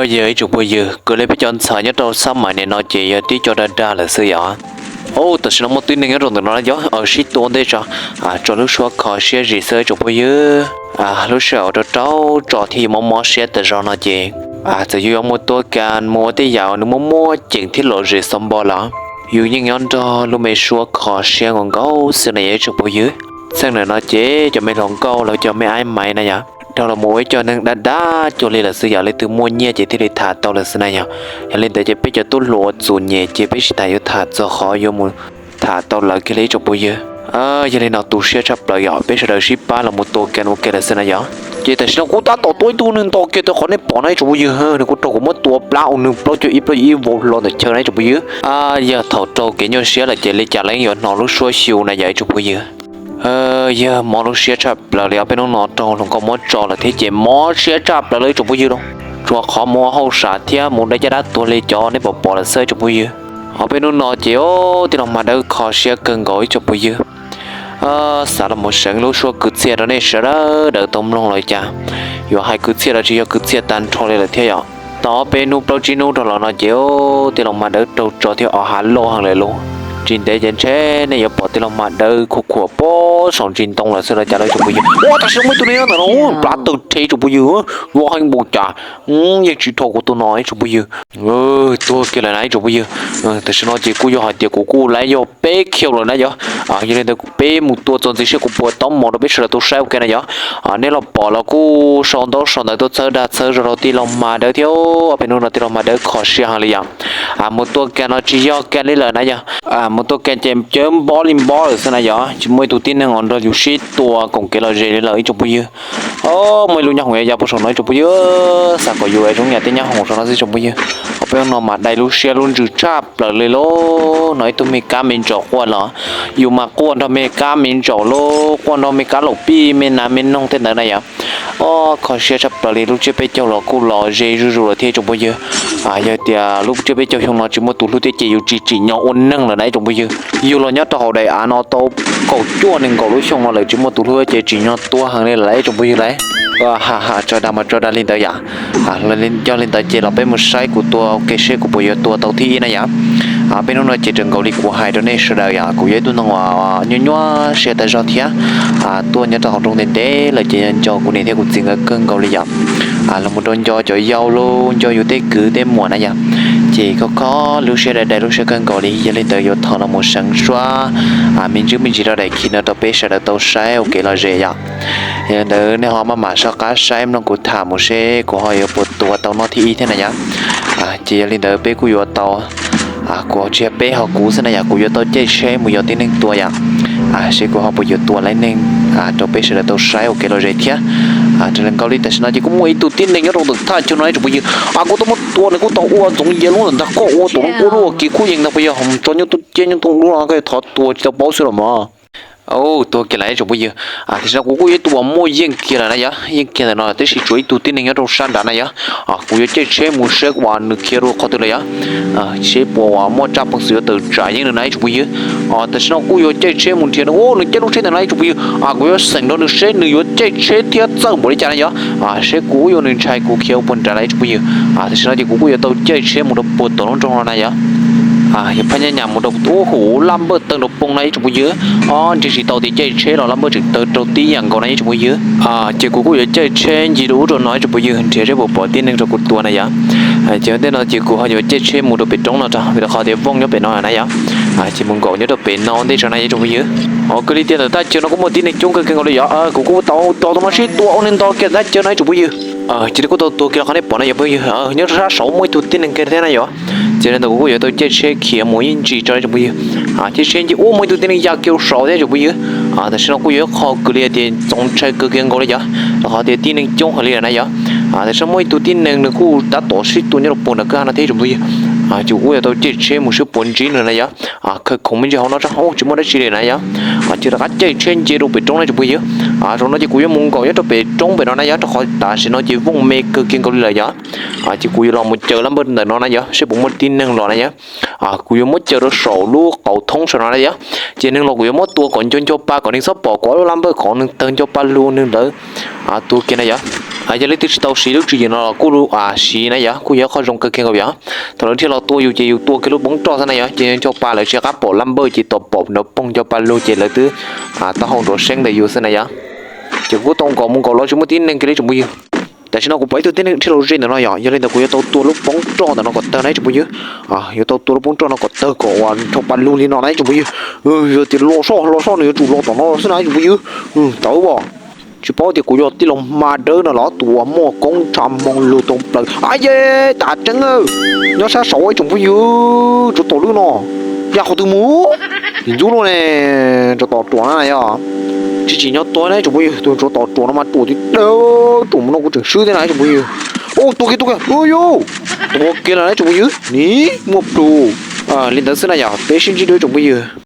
Yog ib tsoom phooj ywg, kwv li peb cov ntxhais nyob rau xab maim nim no ces yog tib co dag dag lawm xwb yom. Ub, tam sim no muaj tib neeg nyob rau ntawm no yog sib tua ntej tso, tso lub suab kho siab zim xwb ib tsoom phooj ywg. Lub sij hawm rau rau tso thiab yuav mob mob siab tas zog no ces txawm yus yuav mus tua kas mus ua tej yam nws muaj muaj ceem thiab lom zem xav npo los yus yeej nyob nrog lub me suab kho siab nkaus nkaus xwb na yog ib tsoom phooj ywg. Txheej ntawm no ces cov me hluas nkauj los cov me aib maiv na yom, dhau los mus ua ib co neeg dag dag cuag li lawm xwb yom, leej twg muaj nyiaj ces thiaj li tham tau lawm xwb na yom. Yog li ntawd ces peb cov tub hluas txom nyem ces peb tsis tas yuav tham txog qhov yuav mus tham tau lawv kiag li ib tsoom phooj ywg. Yog li no tu siab tshaj plaws yom, peb sawv daws sib pab los mus tua kas ua ke lawm xwb na yom. Ces tam sim no kuv tab tom tua ib tug neeg nto kiag tau qhov nej pom na ib tsoom phooj ywg, nws kuj raug kuv muab tua plab ua nws plaub caug ib plaub caug ib vau hlo ntawm chaw na ib tsoom phooj ywg. Yog thaum raug kev nyuaj siab lawm ces li cas los yeej yuav hnov lub suab xyu na yom ib tsoom phooj ywg. Yog mob lub siab tshaj plaws li ob peb hnub no raug hluas nkauj muab tso lawm thiab ces mob siab tshaj plaws li ib tsoom phooj ywg lauj. Tsuas qhov mus ua hauj sam thiab mus dai caj dab tuag li cov nej pom pom lawm xwb ib tsoom phooj ywg. Ob peb hnub no ces tij laug Mas Dawb kho siab kawg nkaus ib tsoom phooj ywg. Xav los mus seev lub suab kwv txhiaj rau nej sawv daws tau mloog los cas, yuav hais kwv txhiaj los tsis yog kwv txhiaj tag nrho li lawm thiab yom. Tau ob peb hnub plaub tsib hnub rau los no ces tij laug Mas Dawb raug tso thiab o hav loj heev lawm lauj. Tsis ntev ces ntshe nej yuav pom tij laug Mas Dawb khuam khuam pob saum ntsis ntoo lawm xwb los cas lauj ib tsoom phooj ywg. Ua tam sim no muaj ib tug neeg nyob ntawm no plab tawg rhe ib tsoom phooj ywg, loj heev npaum cas, yeej tsis dhau kuv tus no ib tsoom phooj ywg. Tuag kiag lawm na ib tsoom phooj ywg. Tam sim no ces kuj yog hais tias kuv kuj laib yog peb kiag lawm na yom. Yog li ntawd peb mus tua txuas ntxiv seb kuv puas tau mov rau peb sawv daws tau saib ua ke na yom. Nej los pom los kuj sau ntaub sau ntawv tuaj txhawb dag txhawb zog rau tij laug Mas Dawb thiab ob peb hnub no tij laug Mas Dawb kho siab heev li yom. Mus tua kas no tsis yog kas li lawm na yom. Mus tua kas ces cawv npob li npob lawm xwb na yom, tsis muaj ib tug tib neeg uas nrog yus sib tua koom kev lom zem li lawm ib tsoom phooj ywg. Muaj ib lub nyoob hoom ya ya puag saum no ib tsoom phooj ywg, xav kom yus zoo yam tej nyoob hoom saum no xwb tsoom phooj ywg. Ob peb hnub no mas dai lub siab lub ntsws tshaj plaws li lauj, no ib tug me kab me ntsaum quaj los, yus mas quaj nrog me kab me ntsaum lauj, quaj nrog me kab laum pij me nas me noog tej ntawd na yom. Kho siab tshaj plaws li, lub tsiab peb caug los kuj los ze zuj zus lawm thiab ib tsoom phooj ywg. Yog tias lub tsiab peb caug xyoo no tsis muaj tus hlub thiab ces yus tsis tsim nyog ua neeg lawm na ib tsoom phooj ywg. Yus los nyob rau hauv daim av no tau kaum cuaj nees nkaum lub xyoo no lawm tsis muaj tus hlub ces tsim nyog tuag heev li lawm ib tsoom phooj ywg lauj. Ha ha, tso dag mas tso dag li ntawd yom. Yog li ntawd ces los peb mus saib kuv tua ua ke seb kuv puas yuav tua tau thib ib na yom. Peb hnub no ces raws nkaus li kuv hais rau nej sawv daws yom, kuv yog ib tug neeg uas nyuaj nyuaj siab tas zog thiab. Tuaj nyob rau hauv nroog ntev ntev lawm ces nco kuv niam thiab kuv txiv nkawd kawg nkaus li yom. Los mus rau nco cov yau los nco yus tej kwv tej muam na yom, ces kho kho lub siab dai dai lub siab kawg nkaus li. Yog li ntawd yuav thov los mus seev suab me ntsis me ntsis rau daim khi no rau peb sawv daws tau saib ua kev lom zem yom. Yog li ntawd nej ho maj mam soj qab saib mloog kuv tham mus seb kuv ho yuav puas tua tau noj thib ib thiab na yom. Ces yog li ntawd peb kuj yuav tau, kuv tsis yog peb ho kuv xwb na yom, kuv yuav tau caij tsheb mus yos tib neeg tua yom, seb kuv ho puas yuav tua laib neeg rau peb sawv daws tau saib ua kev lom zem thiab. Raws li nkaus li tam sim no ces kuj muaj ib tug tib neeg nyob rau ntawm thaj chaw no ib tsoom phooj ywg, kuv tau muab tua nws kuj tau ua ntxoov yias lub ntawm ntag, koj ua tus no ua lub ua kev khuj yees ntag puas yog, tso nyob tub ceb nyob tub lub no koj thov tua tsis tau paub xwb los mas. Tuag kiag lawm ib tsoom phooj ywg. Tam sim no kuv kuj yog ib tug uas muaj yeej kiag lawm na yom, yeej kiag ntawm no tab sis tshuav ib tug tib neeg nyob rau sab nrad na yom. Kuv yuav caij tsheb mus seb uas nws khiav rau qhov twg lawm yom, seb puas uas muaj tsaj peev xwm yuav tawm tsam yeej nws na ib tsoom phooj ywg. Tam sim no kuj yuav caij tsheb mus nrhiav nws, nws caij lub tsheb ntawm na ib tsoom phooj ywg. Kuv yuav xeem rau nws seb nws yuav caij tsheb thiab txawj npaum li cas na yom, seb kuv yuav nws ntshai kuv khiav ua puag nrad lawm ib tsoom phooj ywg. Tam sim no ces kuv kuj yuav tau caij tsheb mus rau puag tom lub nroog no na yom. Yog phaj nyab nyas mus rau ub hauv laj npawj tawg nrov poog na ib tsoom phooj ywg. Nrhiav tsis tau tias caij tsheb los laj npawj tseem tawg rau tib yam nkaus na ib tsoom phooj ywg. Ces kuv kuj yuav caij tsheb ncig rau ub rau no ib tsoom phooj ywg nrhiav seb puas pom tib neeg rau kuv tua na yom. Ces ua ntej no ces kuv ho yuav caij tsheb mus rau pem roob no tso vim rau qhov tias Vooj nyob pem no na yom. Ces mus nkaum nyob rau pem no ua ntej tso na ib tsoom phooj ywg. Ua kwv li tias ntawm thaj chaw no kuj muaj tib neeg coob kawg kiag nkaus li yom. Kuv kuj tau tos tus no sib tua ua neeg nto kiag thaj chaw no ib tsoom phooj ywg. Ces kuj tau tuag kiag los qhov nej pom no yom phooj ywg, nyob sab saud muaj ib tug tib neeg kiag thiab na yom. Ces li ntawd kuv kuj yuav tau caij tsheb khiav mus ib ntsis tso ib tsoom phooj ywg. Caij tsheb ncig ub muaj ib tug tib neeg ya kiag saud thiab tsoom phooj ywg. Tam sim no kuj yog ib qho kwv li tias txaus ntshai kawg kiag nkaus li yom, rau qhov tias tib neeg coob heev li lawm na yom. Tam sim no muaj ib tug tib neeg nws kuj tab tom sib tua nyob rau puag nram kwj ha no thiab tsoom phooj ywg. Ces kuv kuj yuav tau caij tsheb mus seb puas ntsib nws na yom. Khawv khoom me ntsis hauv no tso, tsis muaj dab tsi li na yom. Ces rov qab caij tsheb nce rau pem roob na tsoom phooj ywg. Zaum no ces kuv yuav mus nkaum nyob rau pem roob pem no na yom, rau qhov tam sim no ces Vooj me kawg kiag nkaus li lawm yom. Ces kuv yuav los mus caw laj npawj ntawm no na yom, seb puas muaj tib neeg los na yom. Kuv yuav muab caw rau saum lub qauv thoob saum no na yom. Ces neeg los kuv yuav muab tua kom nco nco pa kom neeg txhob pom kuv lub laj npawj kom neeg tawg nco pa lug neeg ntawd tuag kiag na yom. Yog leej twg tsis tau siv lub tswv yim no los kuj siv na yom, kuj yog qhov zoo kawg kiag nkaus yom. Thaum lawv dhia los tua yus ces yus tua kiag lub poob roj xwb na yom, ces nco pa lawv tsis qab pom lab npawj ces tos pom nrov poog nco pa lug ces lawv twb taub hau nrov seeb ntawm yus xwb na yom. Ces kuv tau nkaum mus nkaum los tsis muaj tib neeg kiag li tsoom phooj ywg. Tam sim no kuv pom ib tug tib neeg dhia los ze ntawm no yom, yog li ntawd kuv yuav tau tua lub poob roj ntawm no kom tawg na tsoom phooj ywg. Yuav tau tua lub poob roj no kom tawg kom uas nrov pa lug li no na tsoom phooj ywg. Yog tias los soj los soj nws yuav tsum los tom no xwb na tsoom phooj ywg. Tawv as. Tsis paub tias kuv yog tij laug hma dawb no los tus uas muaj koob ntsha hmoo lug tau plaws. Aye, tas tseeb, nyob sab saud ib tsoom phooj ywg, tsov tom lub no, ya qhov twg mus, ntxub luaj ne, tsov tom ruam na yog. Tsis tsim nyog tuag na tsoom phooj ywg, tus tsov tom ruam no mas ruam tib dawb, ruam mus no kuv tseem swb thiab na tsoom phooj ywg. Ua, tua kiag tua kiag, ua yus, tua kiag lawm na tsoom phooj ywg, nim muaj plhus. Li ntawd xwb na yog, peb sib ntsib dua tsoom phooj ywg.